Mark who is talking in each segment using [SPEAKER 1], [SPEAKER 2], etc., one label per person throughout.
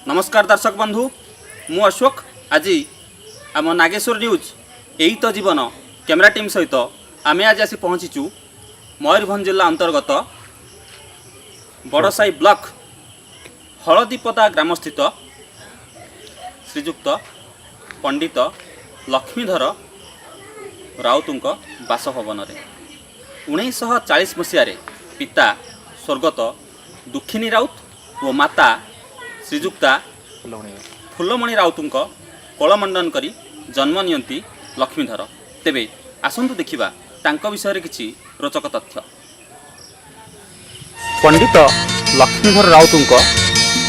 [SPEAKER 1] ନମସ୍କାର ଦର୍ଶକ ବନ୍ଧୁ, ମୁଁ ଅଶୋକ। ଆଜି ଆମ ନାଗେଶ୍ୱର ନ୍ୟୁଜ୍ ଏଇ ତ ଜୀବନ କ୍ୟାମେରା ଟିମ୍ ସହିତ ଆମେ ଆଜି ଆସି ପହଞ୍ଚିଛୁ ମୟୂରଭଞ୍ଜ ଜିଲ୍ଲା ଅନ୍ତର୍ଗତ ବଡ଼ସାହି ବ୍ଲକ ହଳଦୀପଦା ଗ୍ରାମସ୍ଥିତ ଶ୍ରୀଯୁକ୍ତ ପଣ୍ଡିତ ଲକ୍ଷ୍ମୀଧର ରାଉତଙ୍କ ବାସଭବନରେ। 1940 ମସିହାରେ ପିତା ସ୍ୱର୍ଗତ ଦୁଃଖିନୀ ରାଉତ ଓ ମାତା ଶ୍ରୀଯୁକ୍ତା ଫୁଲମଣି ରାଉତଙ୍କ କୋଳମଣ୍ଡନ କରି ଜନ୍ମ ନିଅନ୍ତି ଲକ୍ଷ୍ମୀଧର। ତେବେ ଆସନ୍ତୁ ଦେଖିବା ତାଙ୍କ ବିଷୟରେ କିଛି ରୋଚକ ତଥ୍ୟ। ପଣ୍ଡିତ ଲକ୍ଷ୍ମୀଧର ରାଉତଙ୍କ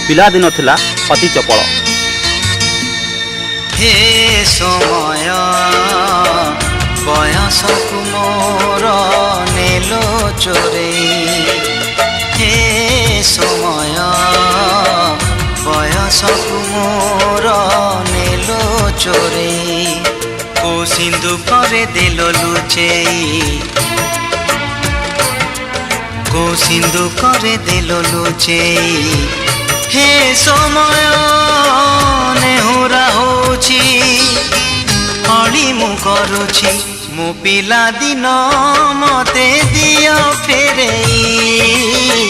[SPEAKER 1] ପିଲାଦିନ ଥିଲା ଅତି ଚପଳ।
[SPEAKER 2] ହେ ସମୟ, ବୟସକୁ ମୋର ନେଲ ଚୋରେଇ। ହେ ସମୟ, ବୟସକୁ ମୋର ନେଲ ଚୋରେଇ, କୋଉ ସିନ୍ଧୁକରେ ଦେଲ ଲୁଚେଇ, କୋଉ ସିନ୍ଧୁକରେ ଦେଲ ଲୁଚେଇ। ହେ ସମୟ, ନେହୁରା ହଉଛି, ଅଳି ମୁଁ କରୁଛି, ମୁଁ ପିଲା ଦିନ ମତେ ଦିଅ ଫେରେଇ,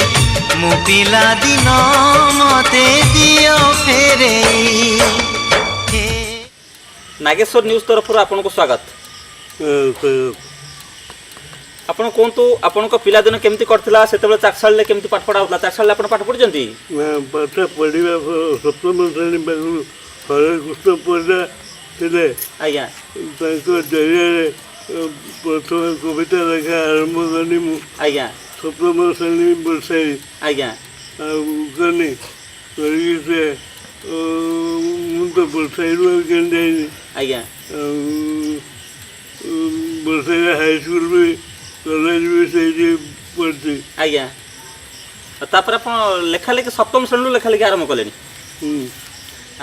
[SPEAKER 2] ମୁଁ ପିଲା ଦିନ ମତେ ଦିଅ ଫେରେଇ ହେ।
[SPEAKER 1] ନାଗେଶ୍ୱର ନ୍ୟୁଜ୍ ତରଫରୁ ଆପଣଙ୍କୁ ସ୍ୱାଗତ। ଆପଣ କୁହନ୍ତୁ, ଆପଣଙ୍କ ପିଲାଦିନ କେମିତି କଟିଥିଲା? ସେତେବେଳେ ଚାଟଶାଳୀରେ କେମିତି ପାଠ ପଢ଼ା ହେଉଥିଲା? ଚାଟଶାଳୀରେ ଆପଣ ପାଠ ପଢ଼ିଛନ୍ତି?
[SPEAKER 3] ନା, ପାଠ ପଢ଼ିବା ସପ୍ତମ ଶ୍ରେଣୀ ବେଳକୁ ହରେକୃଷ୍ଣ ପରିଡ଼ା ଥିଲେ। ତାଙ୍କ ଜରିଆରେ ପ୍ରଥମେ କବିତା ଲେଖା ଆରମ୍ଭ କଲି ମୁଁ। ସପ୍ତମ ଶ୍ରେଣୀ ବସାଇ ଆଉ କଲି କରିକି ସେ ମୁଁ ତ ବସାଇରୁ ଆଉ କେମିତି ଯାଇନି। ଆଉ ବସାଇ ହାଇସ୍କୁଲ ବି, କଲେଜ ବି ସେଇଠି ପଢ଼ିଛି।
[SPEAKER 1] ଆଜ୍ଞା, ଆଉ ତାପରେ ଆପଣ ଲେଖାଲେଖି ସପ୍ତମ ଶ୍ରେଣୀରୁ ଲେଖାଲେଖି ଆରମ୍ଭ କଲେଣି?
[SPEAKER 3] ହୁଁ।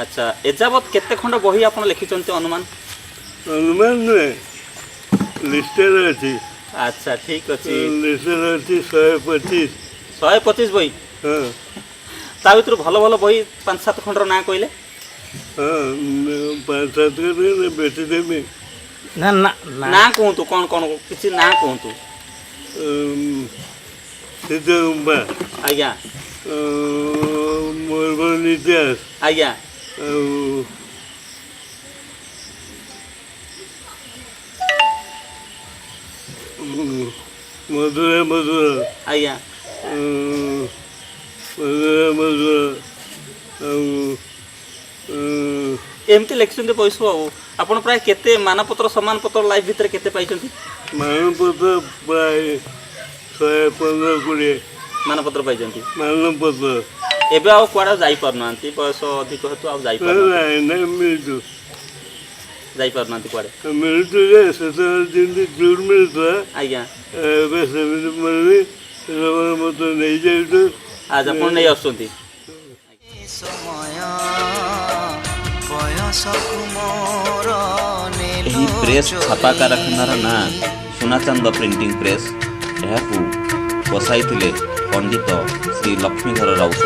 [SPEAKER 1] ଆଚ୍ଛା, ଏଯାବତ୍ କେତେ ଖଣ୍ଡ ବହି ଆପଣ ଲେଖିଛନ୍ତି ଅନୁମାନ?
[SPEAKER 3] ଅନୁମାନ ନୁହେଁ, ଲିଷ୍ଟରେ ଅଛି।
[SPEAKER 1] ଆଚ୍ଛା, ଠିକ୍ ଅଛି।
[SPEAKER 3] ଲିଷ୍ଟରେ ଅଛି 125।
[SPEAKER 1] 125 ବହି?
[SPEAKER 3] ହଁ।
[SPEAKER 1] ତା ଭିତରୁ ଭଲ ଭଲ ବହି ପାଞ୍ଚ ସାତ ଖଣ୍ଡର ନାଁ କହିଲେ।
[SPEAKER 3] ହଁ, ପାଞ୍ଚ ସାତ ଖଣ୍ଡ ବେଶୀ ଦେବି।
[SPEAKER 4] ନା ନା ନା।
[SPEAKER 1] ନାଁ କୁହନ୍ତୁ, କ'ଣ କ'ଣ କିଛି ନାଁ କୁହନ୍ତୁ।
[SPEAKER 3] ସିଦ୍ଧଗୁମ୍ଫା, ମୟୂରଭଞ୍ଜ ଇତିହାସ, ଆଉ ମଧୁର ମଧୁର, ମଧୁର ମଧୁର, ଆଉ
[SPEAKER 1] ଏମିତି ଲେଖିଛନ୍ତି ବହି ସବୁ। ଆଉ ଆପଣ ପ୍ରାୟ କେତେ ମାନପତ୍ର, ସମ୍ମାନପତ୍ର ଲାଇଫ୍ ଭିତରେ କେତେ ପାଇଛନ୍ତି?
[SPEAKER 3] ମାନପତ୍ର ପ୍ରାୟ 115 20
[SPEAKER 1] ମାନପତ୍ର ପାଇଛନ୍ତି?
[SPEAKER 3] ମାନପତ୍ର।
[SPEAKER 1] ଏବେ ଆଉ କୁଆଡ଼େ ଯାଇପାରୁନାହାନ୍ତି, ବୟସ ଅଧିକ ହେତୁ ଆଉ ଯାଇପାରୁନାହାନ୍ତି?
[SPEAKER 3] ନାଇଁ ନାଇଁ, ମିଳୁଛୁ।
[SPEAKER 1] ଯାଇପାରୁନାହାନ୍ତି କୁଆଡ଼େ?
[SPEAKER 3] ମିଳୁଛୁ ଯେ, ସେତେବେଳେ ଯେମିତି ଜୁଟ ମିଳୁଥିଲା, ଏବେ ସେମିତି ମିଳୁନି। ସେମାନେ ମୋତେ ନେଇଯାଉଛୁ।
[SPEAKER 1] ଆজ ଆପଣ ନେଇ ଆସୁଛନ୍ତି।
[SPEAKER 2] ସମୟ, ବୟସକୁ ମୋର ନେଲ
[SPEAKER 1] ଏହି ପ୍ରେସ୍ ଛାପା କାରଖାନାର ନାଁ ସୁନାଚାନ୍ଦ ପ୍ରିଣ୍ଟିଂ ପ୍ରେସ୍। ଏହାକୁ ବସାଇଥିଲେ ପଣ୍ଡିତ ଶ୍ରୀ ଲକ୍ଷ୍ମୀଧର ରାଉତ।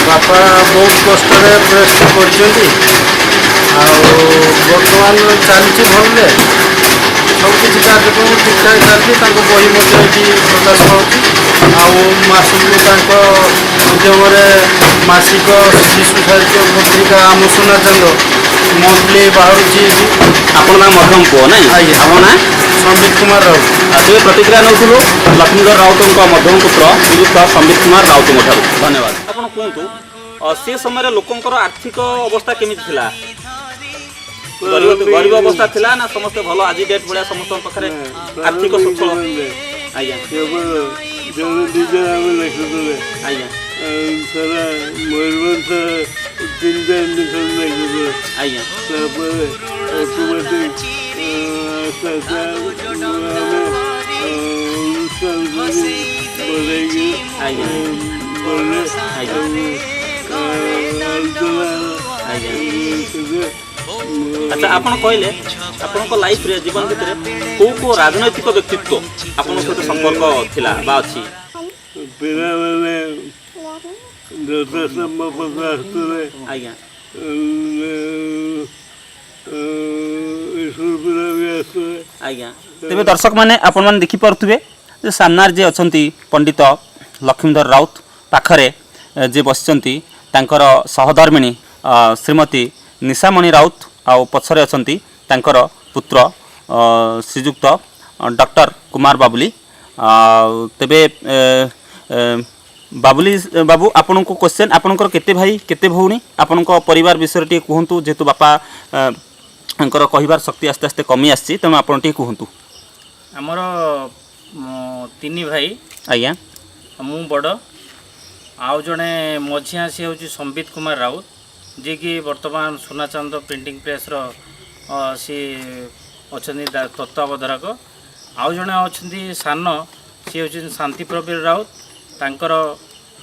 [SPEAKER 5] ବାପା ବହୁତ କଷ୍ଟରେ ପ୍ରେସ୍ଟା କରିଛନ୍ତି ଆଉ ବର୍ତ୍ତମାନ ଚାଲିଛି ଭଲରେ। ସବୁକିଛି କାର୍ଯ୍ୟକ୍ରମ ଠିକ୍ଠାକ୍ ଚାଲିଛି। ତାଙ୍କ ବହି ମଧ୍ୟ ଏଠି ପ୍ରକାଶ ପାଉଛି ଆଉ ମାସକୁ ତାଙ୍କ ଉଦ୍ୟମରେ ମାସିକ ଶିଶୁ ସାହିତ୍ୟ ପତ୍ରିକା ଆମ ସୁନାଚାନ୍ଦ ମନ୍ଥଲି ବାହାରୁଛି ଏଠି।
[SPEAKER 1] ଆପଣ ତାଙ୍କ ମଧ୍ୟମ ପୁଅ ନାଇଁ?
[SPEAKER 5] ଆଜ୍ଞା।
[SPEAKER 1] ଆମ ନାଁ?
[SPEAKER 5] ସମ୍ବିତ କୁମାର ରାଉତ।
[SPEAKER 1] ଆଉ ତେବେ ପ୍ରତିକ୍ରିୟା ନେଉଥିଲୁ ଲକ୍ଷ୍ମୀଧର ରାଉତଙ୍କ ମଧ୍ୟମ ପୁତ୍ର ଶ୍ରୀଯୁକ୍ତ ସମ୍ବିତ କୁମାର ରାଉତଙ୍କ ଠାରୁ। ଧନ୍ୟବାଦ। ଆପଣ କୁହନ୍ତୁ, ସେ ସମୟରେ ଲୋକଙ୍କର ଆର୍ଥିକ ଅବସ୍ଥା କେମିତି ଥିଲା? ଗରିବ ଗରିବ ଅବସ୍ଥା ଥିଲା ନା ସମସ୍ତେ ଭଲ, ଆଜି ଡେଟ୍ ଭଳିଆ ସମସ୍ତଙ୍କ ପାଖରେ ଆର୍ଥିକ ସଚ୍ଛଳ?
[SPEAKER 3] କେବଳ ଜଣେ ଦି ଜଣ ଆମେ ଲେଖୁଥିଲେ। ଆଉ ସାରା ମୟୂରଭଞ୍ଜ ସାରା ତିନି ଚାରି ଜଣ ଲେଖୁଥିଲେ। ତାପରେ ଅଟୋମେଟିକ୍ ଆସ୍ତେ ଆସ୍ତେ ଆମେ ଅନୁଷ୍ଠାନ କରି ବଢ଼େଇକି ବଢ଼ିଲେ। ଆଉ ଆଲୋଚନା ସେଥିରେ।
[SPEAKER 1] ଆଚ୍ଛା, ଆପଣ କହିଲେ ଆପଣଙ୍କ ଲାଇଫରେ, ଜୀବନ ଭିତରେ କୋଉ କୋଉ ରାଜନୈତିକ ବ୍ୟକ୍ତିତ୍ୱ ଆପଣଙ୍କ ସହିତ ସମ୍ପର୍କ ଥିଲା ବା ଅଛି?
[SPEAKER 3] ପିଲାମାନେ ଯଥାସମ୍ଭବ ଆସୁଥିଲେ।
[SPEAKER 1] ଆଜ୍ଞା।
[SPEAKER 3] ସ୍କୁଲ ପିଲା ବି ଆସୁଥିଲେ।
[SPEAKER 1] ଆଜ୍ଞା, ତେବେ ଦର୍ଶକମାନେ, ଆପଣମାନେ ଦେଖିପାରୁଥିବେ ଯେ ସାମ୍ନାରେ ଯିଏ ଅଛନ୍ତି ପଣ୍ଡିତ ଲକ୍ଷ୍ମୀଧର ରାଉତ, ପାଖରେ ଯିଏ ବସିଛନ୍ତି ତାଙ୍କର ସହଧର୍ମିଣୀ ଶ୍ରୀମତୀ ନିଶାମଣି ରାଉତ, ଆଉ ପଛରେ ଅଛନ୍ତି ତାଙ୍କର ପୁତ୍ର ଶ୍ରୀଯୁକ୍ତ ଡକ୍ଟର କୁମାର ବାବୁଲି। ଆଉ ତେବେ ବାବୁଲି ବାବୁ, ଆପଣଙ୍କୁ କ୍ୱେଶ୍ଚନ୍, ଆପଣଙ୍କର କେତେ ଭାଇ, କେତେ ଭଉଣୀ? ଆପଣଙ୍କ ପରିବାର ବିଷୟରେ ଟିକେ କୁହନ୍ତୁ। ଯେହେତୁ ବାପା ଙ୍କର କହିବାର ଶକ୍ତି ଆସ୍ତେ ଆସ୍ତେ କମି ଆସିଛି, ତେଣୁ ଆପଣ ଟିକେ କୁହନ୍ତୁ।
[SPEAKER 4] ଆମର ତିନି ଭାଇ। ମୁଁ ବଡ଼, ଆଉ ଜଣେ ମଝିଆ, ସିଏ ହେଉଛି ସମ୍ବିତ କୁମାର ରାଉତ, ଯିଏକି ବର୍ତ୍ତମାନ ସୁନାଚାନ୍ଦ ପ୍ରିଣ୍ଟିଂ ପ୍ରେସ୍ର ସିଏ ଅଛନ୍ତି ତତ୍ତ୍ୱାବଧାରକ। ଆଉ ଜଣେ ଅଛନ୍ତି ସାନ, ସିଏ ହେଉଛନ୍ତି ଶାନ୍ତି ପ୍ରବୀର ରାଉତ। ତାଙ୍କର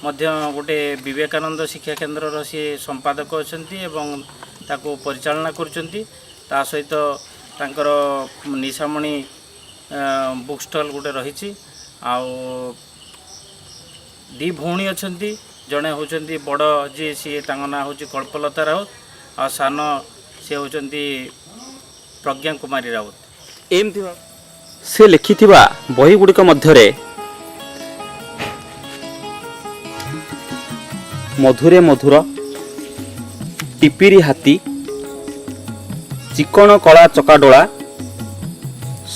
[SPEAKER 4] ମଧ୍ୟ ଗୋଟେ ବିବେକାନନ୍ଦ ଶିକ୍ଷା କେନ୍ଦ୍ରର ସିଏ ସମ୍ପାଦକ ଅଛନ୍ତି ଏବଂ ତାକୁ ପରିଚାଳନା କରୁଛନ୍ତି। ତା ସହିତ ତାଙ୍କର ନିଶାମଣି ବୁକ୍ ଷ୍ଟଲ୍ ଗୋଟେ ରହିଛି। ଆଉ ଦୁଇ ଭଉଣୀ ଅଛନ୍ତି। ଜଣେ ହେଉଛନ୍ତି ବଡ଼ ଯିଏ, ସିଏ ତାଙ୍କ ନାଁ ହେଉଛି କଳ୍ପଲତା ରାଉତ, ଆଉ ସାନ ସିଏ ହେଉଛନ୍ତି ପ୍ରଜ୍ଞା କୁମାରୀ ରାଉତ।
[SPEAKER 1] ଏମିତି ସେ ଲେଖିଥିବା ବହି ଗୁଡ଼ିକ ମଧ୍ୟରେ ମଧୁରେ ମଧୁର, ଟିପିରି ହାତୀ, ଚିକଣ କଳା ଚକାଡୋଳା,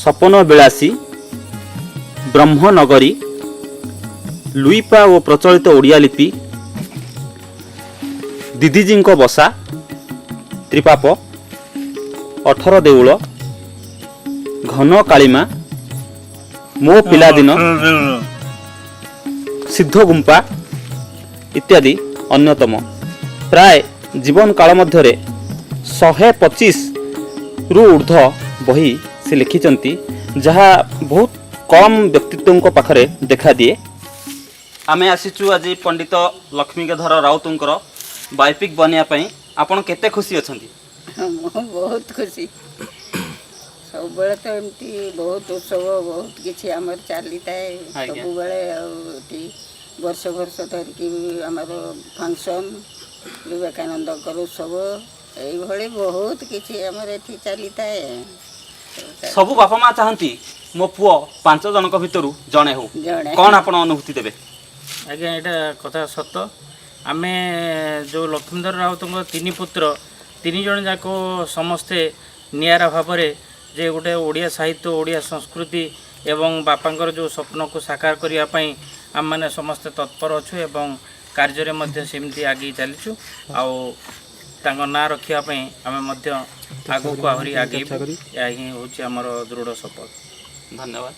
[SPEAKER 1] ସପନ ବିଳାସୀ, ବ୍ରହ୍ମନଗରୀ, ଲୁଇପା ଓ ପ୍ରଚଳିତ ଓଡ଼ିଆ ଲିପି, ଦିଦିଜୀଙ୍କ ବସା, ତ୍ରିପାପ, ଅଠର ଦେଉଳ, ଘନ କାଳିମା, ମୋ ପିଲାଦିନ,
[SPEAKER 3] ଦେଉଳ,
[SPEAKER 1] ସିଦ୍ଧ ଗୁମ୍ପା ଇତ୍ୟାଦି ଅନ୍ୟତମ। ପ୍ରାୟ ଜୀବନ କାଳ ମଧ୍ୟରେ 125ରୁ ଉର୍ଦ୍ଧ୍ୱ ବହି ସେ ଲେଖିଛନ୍ତି, ଯାହା ବହୁତ କମ୍ ବ୍ୟକ୍ତିତ୍ୱଙ୍କ ପାଖରେ ଦେଖାଦିଏ। ଆମେ ଆସିଛୁ ଆଜି ପଣ୍ଡିତ ଲକ୍ଷ୍ମୀଧର ରାଉତଙ୍କର ବାୟୋପିକ୍ ବନେଇବା ପାଇଁ। ଆପଣ କେତେ ଖୁସି ଅଛନ୍ତି?
[SPEAKER 6] ମୁଁ ବହୁତ ଖୁସି। ସବୁବେଳେ ତ ଏମିତି ବହୁତ ଉତ୍ସବ, ବହୁତ କିଛି ଆମର ଚାଲିଥାଏ ସବୁବେଳେ। ଆଉ ଏଠି ବର୍ଷ ବର୍ଷ ଧରିକି ଆମର ଫଙ୍କସନ୍, ବିବେକାନନ୍ଦଙ୍କର ଉତ୍ସବ, ଏଇଭଳି ବହୁତ କିଛି ଆମର ଏଠି ଚାଲିଥାଏ।
[SPEAKER 1] ସବୁ ବାପା ମା ଚାହାନ୍ତି ମୋ ପୁଅ ପାଞ୍ଚ ଜଣଙ୍କ ଭିତରୁ ଜଣେ ହଉ।
[SPEAKER 6] ଜଣେ।
[SPEAKER 1] କ'ଣ ଆପଣ ଅନୁଭୂତି ଦେବେ?
[SPEAKER 4] ଆଜ୍ଞା, ଏଇଟା କଥା ସତ। ଆମେ ଯେଉଁ ଲକ୍ଷ୍ମୀଧର ରାଉତଙ୍କ ତିନି ପୁତ୍ର, ତିନି ଜଣ ଯାକ ସମସ୍ତେ ନିଆରା ଭାବରେ ଯେ ଗୋଟେ ଓଡ଼ିଆ ସାହିତ୍ୟ, ଓଡ଼ିଆ ସଂସ୍କୃତି ଏବଂ ବାପାଙ୍କର ଯେଉଁ ସ୍ୱପ୍ନକୁ ସାକାର କରିବା ପାଇଁ ଆମେମାନେ ସମସ୍ତେ ତତ୍ପର ଅଛୁ ଏବଂ କାର୍ଯ୍ୟରେ ମଧ୍ୟ ସେମିତି ଆଗେଇ ଚାଲିଛୁ। ଆଉ ତାଙ୍କ ନାଁ ରଖିବା ପାଇଁ ଆମେ ମଧ୍ୟ ଆଗକୁ ଆହୁରି ଆଗେଇବୁ, ଏହା ହିଁ ହେଉଛି ଆମର ଦୃଢ଼ ଶପଥ।
[SPEAKER 1] ଧନ୍ୟବାଦ।